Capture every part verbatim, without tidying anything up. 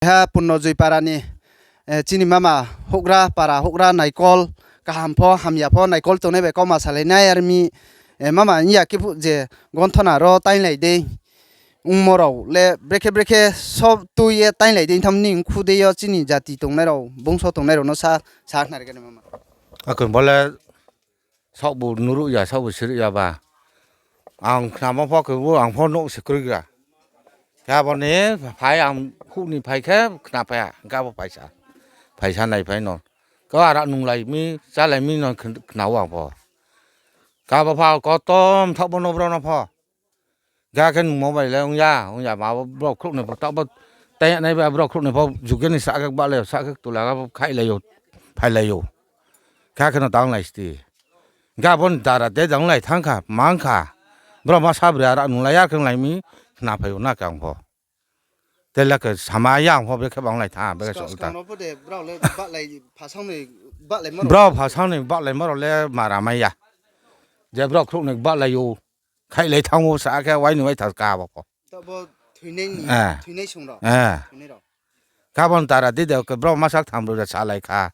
Keha Punno Joy para ni, eh, chini mama houhgra, para houhgra naikol, kaham pho, hamya pho, naikol tongnai bai kauma salai nai, ar mi, eh, mama ong ya khe phuh je gonthona ro tainglai dei. Ongmo rao le brekhe brekhe sob tui ye tainglai dei, tham ni ongkhu dei yo chini jati tongnai rao, bungso tongnai rao no sa, sa khnari gani mama. Akhe bo le saohbu nuruh ya, saohbu siruh ya ba. Ang khnamo pho khe bo ang pho nouh se kroigra. Khe abo ni phai ang houh ni phai khe khna phai ha, hing khe abo phaisa. Phaisa naiphai no. Khe ara nunglai mi, chálai mi no khn-, khna ou ang pho. Khe abo pha kotom thaoh bo no brao no pho. Khe akhe nungmo bai le ong ya, ong ya ma bo brao khrouh ni pho taoh bo tei nai ba brao khrouh ni pho juge ni sa khe gbahlai yo, sa khe ktula khe bo khaihlai yo, phailai ou. Khe akhe no tanglai sti. Khe abo ni dara de danglai thanng kha, mang kha. Brao ma sa bre ara nunglai ya khe onglai mi khna phai ou na khe ang pho. Tei le khe sama ya ang pho brekhe banglai tha, brekhe so ta. Brao phasang ni gbahlaimo rao le mara mai ya. Je brao khrouh ni gbahlai ou, khaihlai thanng ou sa khe wai ni wai tha ka bo pho. Khe abo ni dara de de khe brao ma sa ktham brao de salai kha.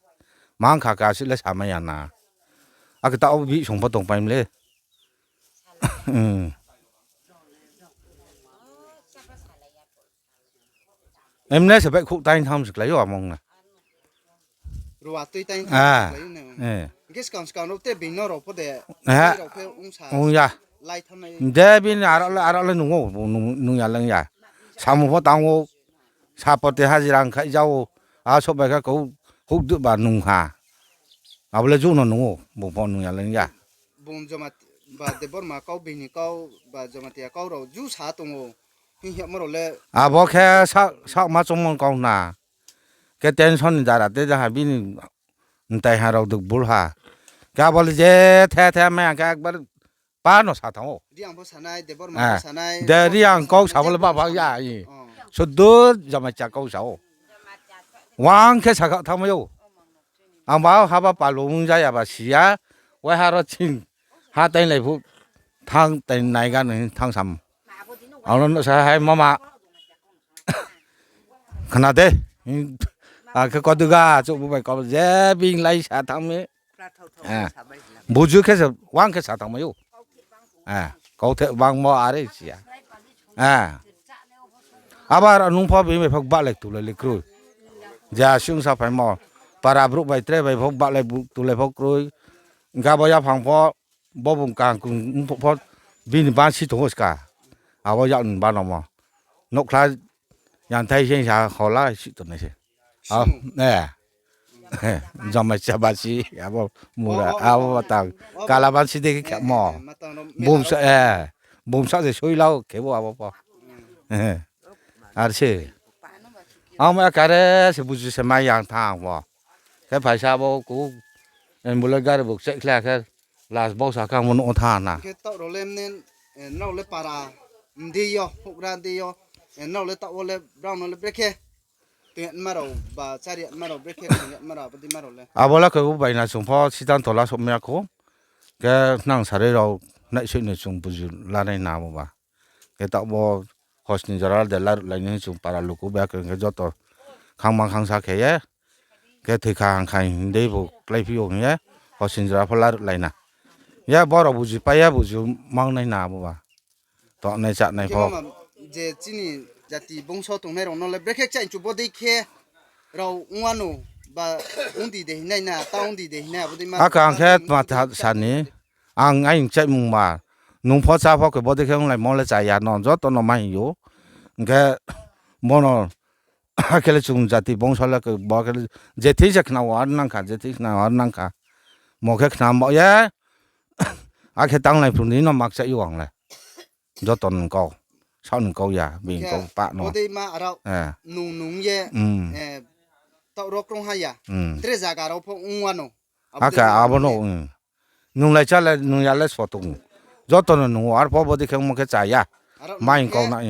Mang kha khe asuh le samai ya na. Akhe taoh bihsong pho tongpai mle. Emne se baihkhouh taing tham se klái ou among na. Hing khe skang skang rao te being no rao pho de, rao khe ong ya. De bini aro le, aro le nung ou, nung, nung ya le ong ya. Samung pho tang ou, sapoti hajira ong khaih ja ou, a soh bai khe kou houh deh ba nung ha. Abo le ju no nung ou, bung pho nung ya le ong ya. Bung Jomati-, ba Debbarma kau, bini kau, ba Jamatia kau rao ju sa tong ou, hing hingmo rao le. Abo khe sa-, saohma choungmo kau na. Khe tension ni dara te jaha bini mtai ha rao duk bul ha. Khe abo le je the the mai ya khe ekbar pa no sa thanng ou. De Reang kau sa bo le baba ya, sudu Jamatia kau sa ou. Wang khe sakha thanngmai ou. Ang ba haba palu ong jaya ba si ya, waiha ro ching ha tainglai phuh thanng tai naiga no hing thanng sam. Ang no no sa hai mama. Khna de. Akhe koduga chouh bu bai kau je bini lai sa thanng mi. Buju khe se wang khe sa thanngmai ou. Kautheh bangmo are si ya. Abo aro nung pho bini bai pho gbahlai tulai le kroi. Je asuh ong saphaimo. Para brouh bai tre bai pho gbahlai bu-, tulai pho kroi. Hing khe abo yaphang pho, bo bung kaham kung pho, bini bansi tong ou ska. Abo yak ni banomo. Nouhkhla yangthai se sa hola si tongnai se. Jamatia basi, abo mura, abo matang. Kala bansi de khe khemo. Bumsa, bumsa se soila o khebo abo pho. Ar se. Ang ma kare se buju se mai yang thanng bo. Khe phaisa abo ku, ambulance gari bu chekhlai khe last bo sa khe ang bo nouh wo thanng na. Khe taoh rao le mne, nrao le para mdei yo, houhgra dei yo, nrao le taoh wo le brao no le brekhe tong ya nma rao, ba chári ya nma rao, brekhe tong ya nma rao, abo dei ma rao le. Abo le khe bo baina chung pho siddhanto la souhmai ya khou. Khe nang sarui rao naihsoih ni chung buju lanai na bo ba. Khe taoh bo hos ni jora de laruhlai ni chung para luku ba khe joto khangma khangsa khe ye. Khe thoikha hangkha hing dei bo kláiphi ou hing ye, hos ni jora pho laruhlai na. Ya bo rao buju pai ya buju mangnai na bo ba. Tongnai chánai pho. Je chini jati bungso tongnai rao no le brekhe kchaihchu bodei khe rao ong wano ba ongdi de hingnai na, ta ongdi de hingnai abo dei ma. Akhe ang khe tma tha sa ni, ang aini kchaihmung ba, nung pho chá pho khe bodei khe onglaimo le chá ya no, joto no ma hing ou. Hing khe bono, akhe le chung jati bungso le khe bo khe le, je thing se khna wo ar nang kha, je thing khna wo ar nang kha. Mo khe khna mo ye, akhe tanglai phrung di no ma kchaih ou ang le. Joto ni kau, saoh ni kau ya, bini kau pah no. Bodei ma arao, nung nung ye, taoh ro krungha ya. Tre zaga rao pho ong wano. Akhe abo no, nunglai chálai nung ya le so tong. Joto no nung ou, arpho bodei khe ongmo khe chá ya. Maing kau na.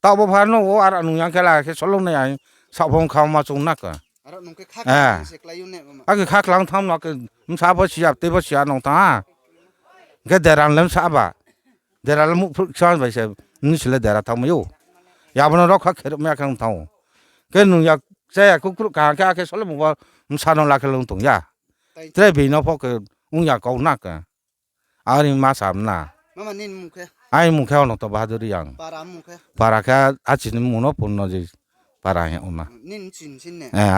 Taoh bo pha no o, aro nung ya khe la khe solong nai, saoh pho ong kha ma chung na khe. Akhe kha klang tham no, akhe bsa pho si ya, tei pho si ya nung thanng ha. Khe dera le bsa ba. Dera le muhphruh ksa bai se, nung si le dera thanngmai ou. Yabo no rokha khe ruhmai ya khe ong thanng ou. Khe nung ya, chaya kukhruh kaham khe, akhe sole mung bo bsa no la khe lung tong ya. Tre bini pho khe ong ya kau na khe. Are ma sa mna. Aini mung khe Ananto Bahadur Reang. Para khe achini mung no Purnojoy para hing ou na.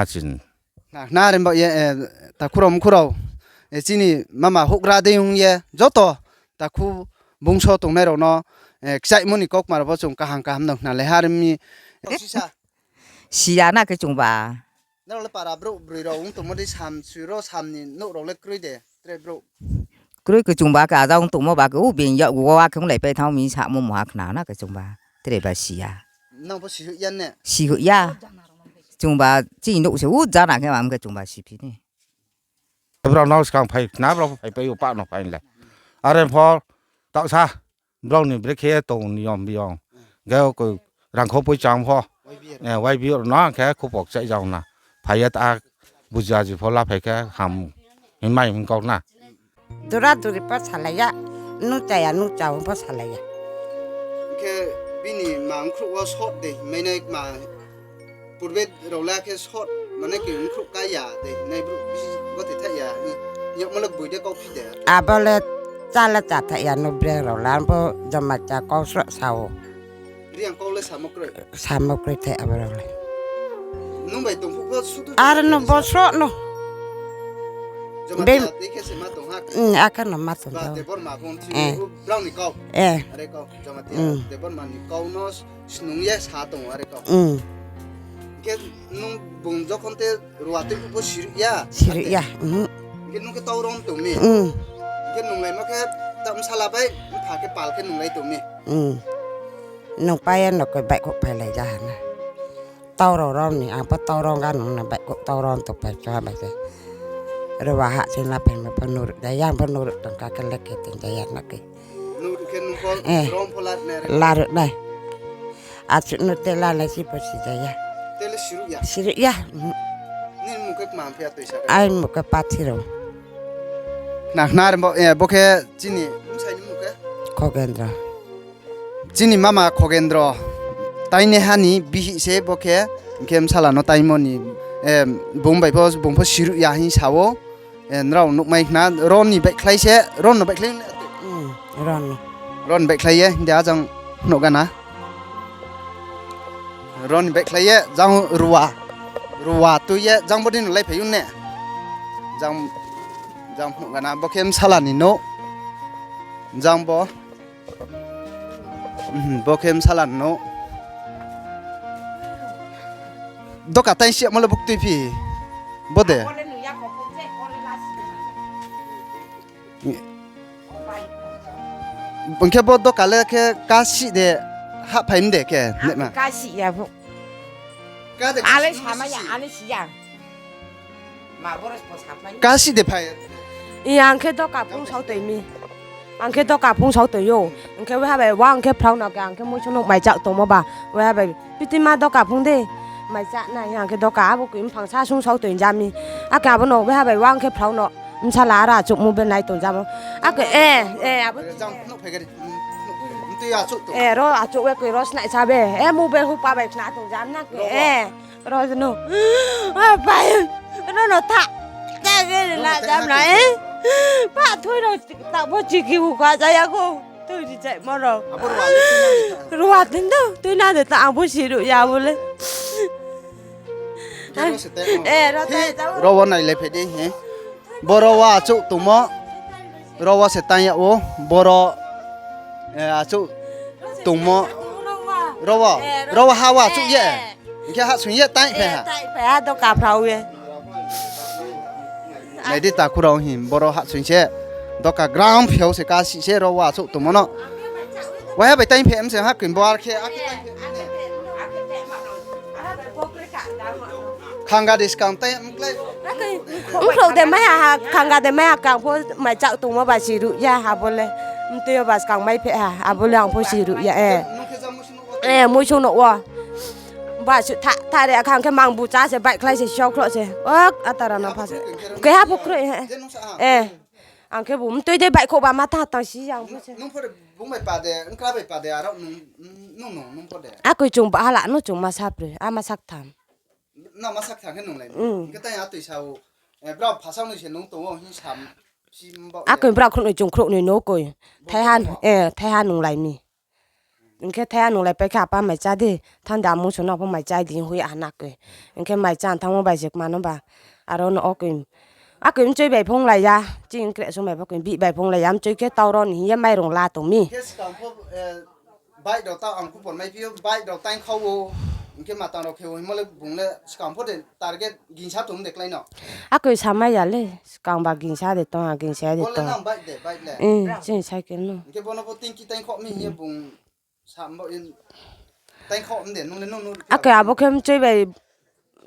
Achini. Khna rimba ye, takhu rao mkhu rao, chini mama houhgra dei ong ye joto takhu bungso tongnai rao no kchaihmo ni kaukma rao pho chung kaham kaham no khna le ha ri mi. Si ya na khe chungba. Nrao le para brouh broi rao ong tongmo dei sam sui ro, sam ni nouh rao le kroi de, tre brouh. Kroi khe chungba khe ajag ong tongmo ba khe, u being yakgu wo akhe onglaipai thanng mi samo mungha khna na khe chungba. Tre ba si ya. Nang pho sihoih ya ne? Sihoih ya. Chungba chini nouh se u jana khe mam khe chungba siphi ni. Brao no skang phai khna, brao pho phaipai ou, pah no phai le. Are pho taohsa brao ni brekhe ye tong niyom biyong. Khe rangkho poichang pho, Y B rao no khe khupok chaih jang na. Phai ye ta buji aji pho laphai khe ham hing mai hing kau na. Dura duri pho salai ya, nung chaya nung chao pho salai ya. Khe bini ma ongkhruh wo sot de hingmai nai ma, purbe rao le khe sot, mane khe ongkhruh ka ya de hingnai brouh bisi gothe thaih ya, yagmo le boi de kauphi de. Abo le chá le chá thaih ya no breng rao le, abo joma cha kau sroh sa ou. Reang kau le samo kroi. Samo kroi thai abo rao le. Nung bai tongphuh pho sudu. Are no bo sroh no. Joma cha dei khe se ma tong ha. Akhe no ma tong ha. Debbarma pho thing, brao ni kau. Are kau, joma cha Debbarma ni kau no snung ye sa tong ou are kau. Khe nung bung jokhon te ruwa tuiphuh pho siruh ya? Siruh ya. Khe nung khe tau rom tong mi? Khe nunglaimo khe ta bsala bai mpha khe pal khe nunglai tong mi? Nung pai ye no khe baihkhouh phailai ja ha na. Tau rao rom ni, ang pho tau rom ga nung no baihkhouh tau rom tongpai choha bai se. Ruwa hahsoing la phaimo pho nuhruh ja ya, ang pho nuhruh tong kha khe le khe tong ja ya na khe. Laruh nai. Asuh no te la nai si pho si ja ya. Siruh ya. Aini mung khe Pathirao. Khna, khna rimba, bo khe chini bsai ni mung khe? Khogendro. Chini mama Khogendro. Tainaiha ni bihih se bo khe, hing khe bsala no taimo ni, bung bai pho, bung pho siruh ya hing sa ou. Nrao nuhmai khna, ro ni baihkhlai se, ro no baihkhlai. Ro ni baihkhlai ye, hing de ajang phnuh gana. Ro ni baihkhlai ye, jang ruwa. Ruwa tui ye, jang bo dei no laiphai ou ne. Jang phnuh gana, bo khe bsala ni nouh. Jang bo. Bo khe bsala ni nouh. Doka taing si yamo le buktui phi. Bo de. Hing khe bo doka le khe kasi de hahphai mi de khe, naima? Kasi ya bo. Ale sama ya, ale si ya. Kasi de phai. Ang khe doka phung sao toi mi. Ang khe doka phung sao toi ou. Ang khe weha bai wa ang khe phrao no khe ang khe muiso no maichak tongmo ba. Weha bai piti ma doka phung de. Maichak nai ang khe doka abo khe mphang sa sung sao toi ja mi. Akhe abo no weha bai wa ang khe phrao no. Bsala aro achouh mobile nai tong jamo. Akhe, e, e, abo. E, ro achouh we khe ro snai sa be. E, mobile hupa bai khna tong jam na khe. E. Ro no. Pai. Ro no tha. Ta ge la jam na e. Pa thui ro ta bo chiki hu kha ja ya ko. Thui ri chai mo ro. Ruwa tin do. Tui na de ta ang bo siruh ya bo le. E, ro ta. Ro wo nai le phe de he. Boro wa achouh tongmo. Ro wo se tang ya ou. Boro, e, achouh tongmo. Ro wo. Ro wo ha wo achouh ye. Hing khe hahsoing ye taing phai ha. Taing phai ha doka phrao ye. Nai di takhu rao hing, boro hahsoing se. Doka gram phai ou se kasi se ro wo achouh tongmo no. Waiha bai taing phai mi se ha khe bo ar khe, ar khe taing phai. Khanga de skang taing mklai. Mkhrou de mai ha, khanga de mai ha, kang pho maichak tongmo ba siruh ya ha bo le. Mtui yo ba skang mai phai ha, abo le ang pho siruh ya, e. E, muiso no wo. Ba su tha, tha re, akhang khe mang bu chá se, baihkhlai se, siaokhloh se. Ok, atara no pha se. Keha pho kroi he. E. Ang khe bu mtui de baihkhouh ba ma tha tang si yang pho se. Akoi chung ba hala no chung ma sa broi, a ma sa ktham. na ma sak thang khe nunglai mi. Hing khe tai atoi sa o, eh, brao phasao noi se nung tong o hing sa, si mbaoh ye. Akoi brao khrouhnoi chung khrouhnoi no koi. Thaiha, eh, thaiha nunglai mi. Hing khe thaiha nunglai pai khe apa mai chá di, thanda mung sung no pho mai chá di hing hoih ha na koi. Hing khe mai chá thanngmo bai se kma no ba. Aro no o koi. Akoi mchoi bai phonglai ya, chini kre sung bai pho koi, bih bai phonglai ya, mchoi khe tau ro ni hing ye mairung la tong mi. Khe skang pho, eh, bike rao ta ang khupor mai phi o, bike rao taing khao o, hing khe matang rao khe o, hingmo le bung le skang pho de target gingsa tong de klái no. Akoi samai ya le, skang ba gingsa de tong, a gingsa de tong. Bo le nang bike de, bike le? Chini cycle no. Hing khe bo no pho tingki taing khao mi hing ye bung sa mbaoh ye taing khao mi de, nung le nung nung. Akoi abo khe mchoi bai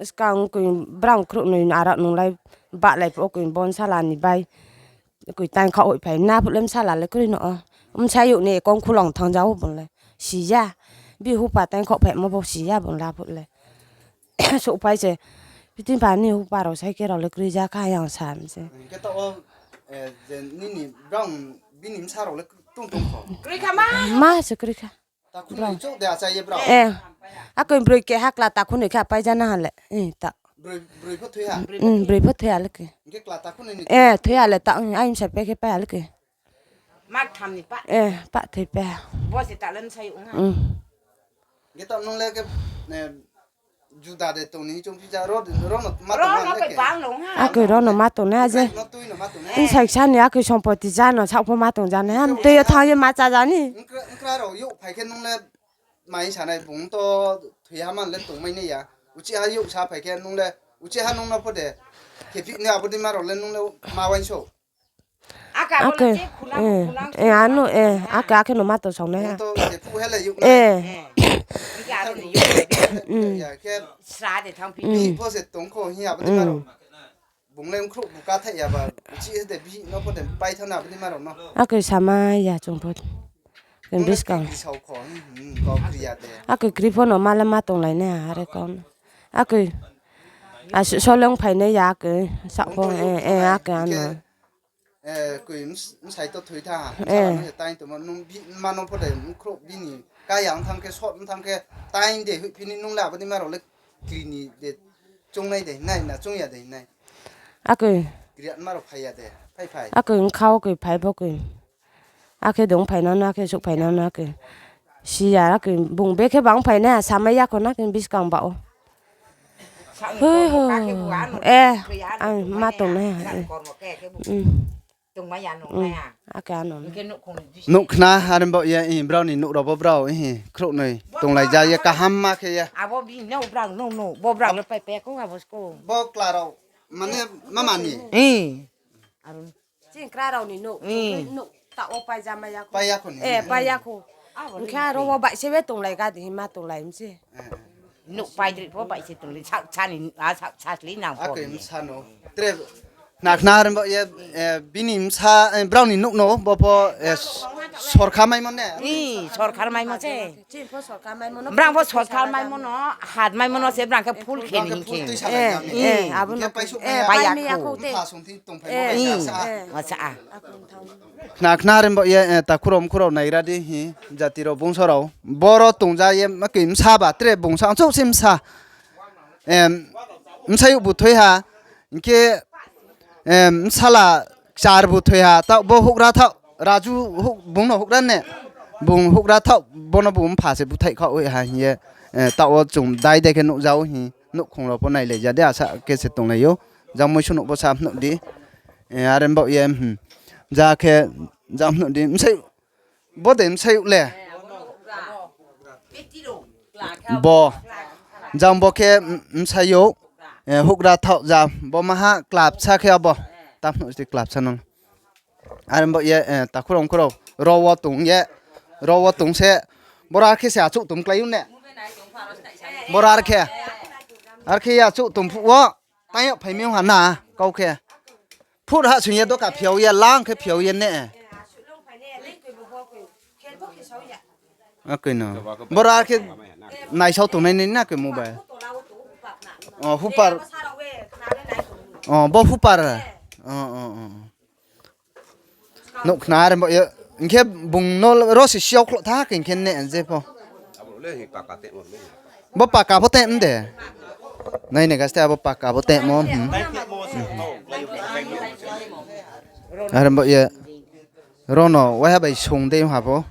skang koi brao khrouhnoi aro nunglai bahlai pho koi bonsala ni bai. Koi taing khao hoih phai na phuh le bsala le kroi no o. Bsayouh ni kong khulong thanng ja o bung le. Si ya. Bihih hupa taing khao phaimo bo si ya bung la phuh le. Souhphai se, pitin pha ni hupa rao cycle rao le kroi ja kha yang sa mi se. Hing khe taoh o, eh, je nini brao bini bsa rao le tong tong kho? Ma se kroi kha. Takhu noi chouh de achai ye brao? Eh. Akoi broi keha kla takhu noi khe apai ja na ha le. Eh, ta. Broi, broi pho thoi ha? Broi pho thoi ha le koi. Hing khe kla takhu noi ni? Eh, thoi ha le ta, aini sa pai khe pai ha le koi. Eh, pah thoi pai ha. Hing khe taoh nung le khe, eh, juda de tong ni chung phi ja, ro, ro no ma tong na le khe? Akoi ro no ma tong na je. Bsai ksa ni akoi sompoti ja no saoh pho ma tong ja nai ha, mtoi yo thanng ye ma chá ja ni. Nkra rao youh phai khe nung le mai sanai bung to thoi ha man le tongmai nai ya. Uchih ha youh sa phai khe nung le, uchih ha nung no pho de khe phi ni abo dei ma rao le nung le ma uaingsouh. Akhe, eh, ano, eh, akhe, akhe no ma tong saonai ha. Akhe samai ya chung pho. Buskang. Akhe kri pho no ma le ma tonglai nai ha, are kau no. Akhe, asuh so le ongphai nai ya, akhe, saoh pho, eh, eh, akhe ano. Koi bsai to thoi tha, bsala no se taing tongmo, nung bihih ma no pho de, bkhrouh bini kaya ong thanng khe, sot ong thanng khe, taing de hoihphi ni nung le abo dei ma rao le kri ni de, choungnai de hing nai, na choung ya de hing nai. Akhe. Kri ya ma rao phai ya de, phai phai. Akhe bkha wo koi phai pho koi. Akhe dong phai nang no, akhe souhphai nang no, akhe. Si ya, akhe bung be khe bang phai nai, samai ya kho na, akhe buskang ba o. Hui, hui. Eh, ang ma tongnai ha. Akhe ano. Nuh khna, are baoh ye, brao ni nuh rao bo brao, khrouhnoi tonglai ja ye, kaham ma khe ye. Bo kla rao, mane, mama ni. Chini kra rao ni nouh, nouh taoh wo pai ja mai ya kho. Pai ya kho ni? Eh, pai ya kho. Hing khe aro wo baih se be tonglai ga di hing ma tonglai mi se. Nouh paidri pho baih se tonglai, saoh sa ni, a saoh sa sli nang pho. Akhe bsa no. Tre, khna khna rimbo ye, eh, bini bsa, eh, brao ni nouh no, bo pho, eh, sorkar maimo ne? Sorkar maimo se. Brao pho sorkar maimo no, hat maimo no se, brao khe full khe ni hing khe. Abo no pai ya kho. Khna khna rimbo ye, eh, takhu rao mkhu rao naigra di hi, jati rao bungso rao. Boro tongja ye, ma khe bsa ba, tre bungsa, chouh se bsa. Bsayouh bu thoi ha, hing khe, bsala kchar bu thoi ha, taoh bo houhgra thaoh, Raju bung no houhgra ne, bung houhgra thaoh, bo no bu mpha se búthaih khaoh ha hing ye, taoh wo chung dai dai khe nuh ja ou hing, nouhkhong rao pho nailai ja de, asa khe se tonglai ou, jang muisu nouh bo sa phnuh di, are baoh ye, ja khe, ja phnuh di, bsayouh, bo de bsayouh le. Bo, jang bo khe bsayouh, houhgra thaoh ja, bo maha club sa khe abo, ta phnuh se club sa no. Are baoh ye, takhu rao mkhu rao, ro wo tong ye, ro wo tong se, boro are khe se achouh tong klái ou ne. Boro are khe, are khe ye achouh tong phuh wo, tang yag phai mi ong ha na, kau khe. Phut ha sung ye doka phiao ye, lang khe phiao ye ne. Akoi no. Boro are khe naisao tongnai nai na khe mobile. O, hupar. O, bo hupar. O, o, o. Nouh khna are bo ye, hing khe bung no ro se siao khloh tha khe hing khe ne je pho. Bo paka pho tei mde. Nai ni gaste abo paka bo temo. Are bo ye. Rono waiha bai sung dei ha bo.